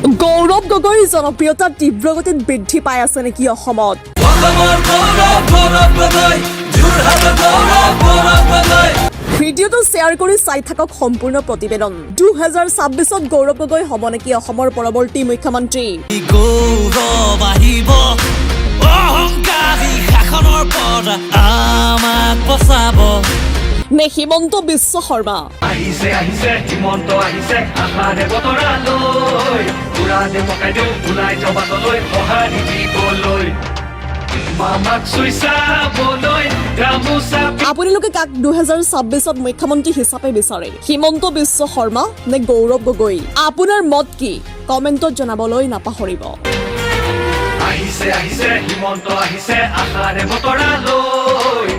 গৌৰৱ গগৈৰ জনপ্ৰিয়তা তীব্ৰ গতিত বৃদ্ধি পাই আছে নেকি অসমত? অসমৰ গৌৰৱ গৌৰৱ গগৈ, যোৰহাটৰ গৌৰৱ গৌৰৱ গগৈ। ভিডিঅ'টো শ্বেয়াৰ কৰি চাই থাকক সম্পূৰ্ণ প্ৰতিবেদন। 2026ত গৌৰৱ গগৈ হ'ব নেকি অসমৰ পৰৱৰ্তী মুখ্যমন্ত্ৰী? গৌৰৱ আহিব, অহংকাৰী শাসনৰ পৰা আমাক বচাব। নে হিমন্ত বিশ্ব শৰ্মা? আহিছে আহিছে, হিমন্ত আহিছে আশাৰে বতৰা লৈ। উৰাদে ককাইদেউ, ওলাই যাওঁ বাটলৈ সঁহাৰি দিবলৈ, মামাক চুই চাবলৈ গামোচা। আপোনালোকে কাক 2026ত মুখ্যমন্ত্ৰী হিচাপে বিচাৰে, হিমন্ত বিশ্ব শৰ্মা নে গৌৰৱ গগৈ? আপোনাৰ মত কি, কমেণ্টত জনাবলৈ নাপাহৰিব। আহিছে আহিছে, হিমন্ত আহিছে আশাৰে বতৰা লৈ।